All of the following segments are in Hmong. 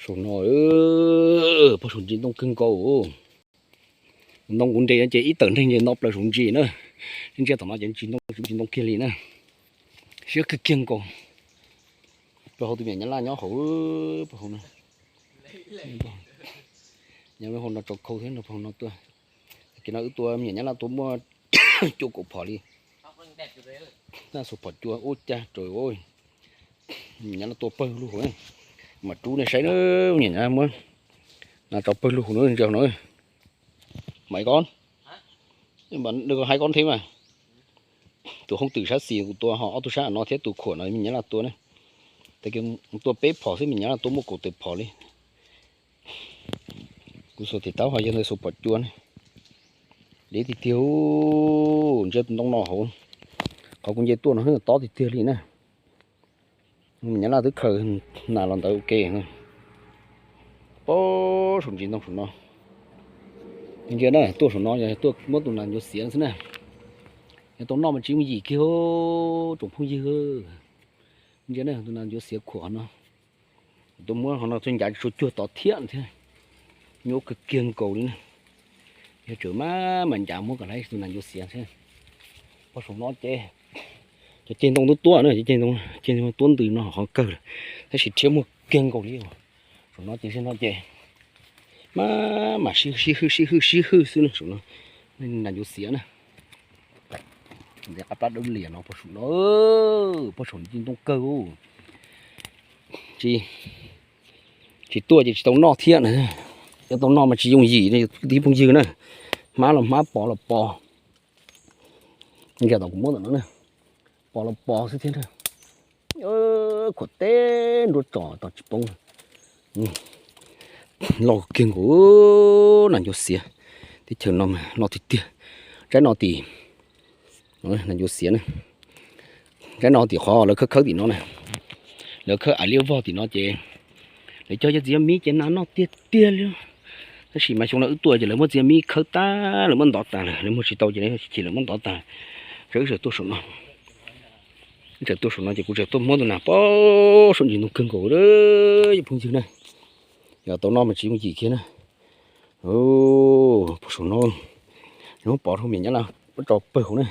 Saum no, pog saum ntsis ntoo kawg nkaus. Ntoo kuv nres ces ib tawm neeg ces no plaws saum ntsis na. Ntsia tom no ces ntsis ntoo tsis ntsis ntoo kiag li na. Siab kawg kiag nkaus. Plaws hauv tus me nyuam nyab laj nyob hauv, plaws hauv no. Nyob hauv no tso khau thiab no, plaws hauv no tuaj. Tag kis no wb tua me nyuam nyab laj tua muaj cuaj kaum phom li. Xuas phom cua ub cag raws, me nyuam nyab laj tua pawg lug hauv. Mam rub nej saib na, me nyuam nyab muab na tso pawg lug hauv no, ntsia hauv no. Maiv kob, nws ko hais kob thiab mas. Tus hoob twm sab xis kuv tua ho ob tug sab no thiab tus khuam no me nyuam nyab laj tua ne. Tag kis tua peb phom xwb me nyuam nyab laj tua muaj kaum tawm phom li. Kuv xuas tes taub ho yog ntawd xuas phom cua ne. Deb tiag tiag, ntsia tus ntoo no hauv. Qhov kuv nce tuaj no tob tiag tiag li na. Me nyuam nyab laj twb khaws nas los ntawd ua ke. Pab saum ntsis ntoo saum no. Ntsia na, tuaj saum no yog tuaj muab tus nas ncuav xiav xwb na. Yog tau noj mas tsis yooj yim kiag tsoom phooj ywg. Ntsia na, tus nas ncuav xiav khuam no. Tuaj muab qhov no txog ncav tsis tshua cuag tod thiab thiab. Nyuaj kawg kiag nkaus li na. Yog tseem maj mam ncav muab kom laiv tus nas ncuav xiav thiab. Pab saum no ces cov ceg ntoo tuab tuab na, cov ceg ntoo, ceg ntoo tuab ntws no qhov kawg lawm, tab sis rhiab muag kiag nkaus li. Saum no ces, no ces maj mam sib hwj sib hwj sib hwj xwb na, saum no nas ncuav xiav na. Ntawm qab plab dawb lias no pab saum no, pab saum ntsis ntoo kawg. Tsis tuaj ces tsis tau noj thiab na. Yog tau noj mas tsis yooj yim, tib phooj ywg na. Hmab los hmab, pos los pos. Ntsia tom kuv muab ntawm no na, pos los pos xwb thiab na. Khuam teb nruab tsom tos tsis poob. Loj kiag nkaus, nas ncuav xiav. Teb chaws no mas loj tiag tiag. Tsaib no tim, nas ncuav xiav na. Tsaib no tim qhov lawv khawb khawb tim no na. Lawv khawb ais liab vog tim no ces lawv cog cov txiv mib ces nas noj tiag tiag li. Tab sis mas xyoo no wb tuaj ces lawv muab txiv mib khawb tag, lawv muab ntov tas lawm, lawv muag tsis tau ces lawv muab ntov tas. Ces wb tseem tuaj saum no, wb tseem tuaj saum no ces kuv tseem tuaj muab tus nas pab saum ntsis ntoo kawg nkaus, phooj ywg na. Yog tau noj mas tsis yooj yim kiag na. Pab saum no, pov rau me nyab laj muab tso pawg hauv na.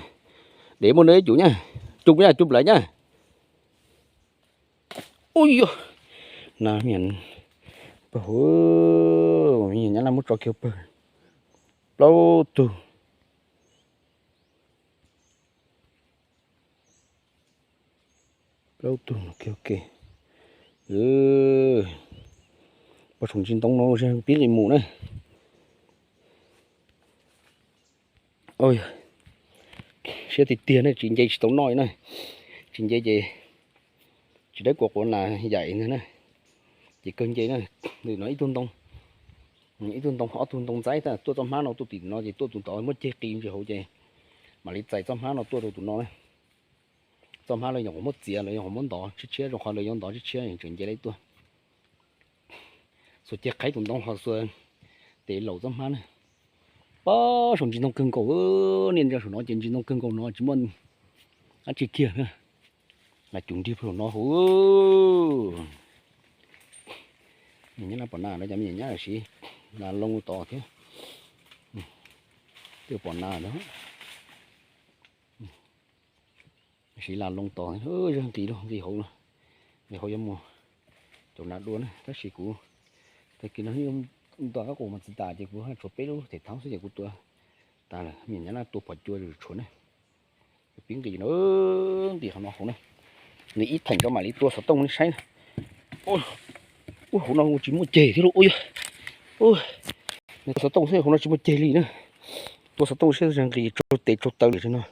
Dev muaj ib cum nyab, cum nyab, cum plawv nyab. Ub yog, nas pawg hauv, me nyab laj muab tso kiag pawg. Plaub tug, plaub tug no kiag ua ke. Pab saum ntsis ntoo no pib li mus na. Siab tiag tiag na, tsis nce tsis tau noj na. Tsis nce ces tsis dawb kuas quav nas yaim ntag na. Ces kawg nce na, no ib tug ntoo, ib tug ntoo ob tug ntoo ntxaib tuaj txoj hmab no tuaj tim no ces tuaj tus ntov muab ceg qis ntsis hauv ces mam li txais txoj hmab no tuaj rau tus no na. Txoj hmab lawv nyuam qhuav muab txiav, lawv nyuam qhuav muab ntov tshiab tshiab, zoo qhov lawv yuav ntov tshiab tshiab tseem nce li tuaj. Xuas ceg qhaib tus ntoo ho xuas tes laus txoj hmab na. Pab saum ntsis ntoo kawg nkaus, nej ntsia saum no ces ntsis ntoo kawg nkaus no tsis muaj dab tsi kiag na. Nas cum nrig pawg saum no hauv. Me nyab laj pom nas no, cov me nyuam nyab siv nas loo tod thiab. Twb pom nas na. Siv nas loo tod, zaj nqis lawm, nqis hauv, nqis hauv yuav mus caum nas dua na. Tab sis kuv, tag kis no nto qab qus mas txiv tas ces kuv tshuav peb lub them thaub xwb ces kuv tua tas lawm, me nyab laj tua phom cua tshuav na. Pib nqis no, nqis qhov no hauv na. Nws ib theem rau mam li tua xov tooj nej saib na. Ub, hauv no tsis muaj ceg thiab lauj. Ub yog, tua xov tooj xwb hauv no tsis muaj ceg li na. Tua xov tooj xwb zaj nqis tsaug tes tsaug taw lawm no.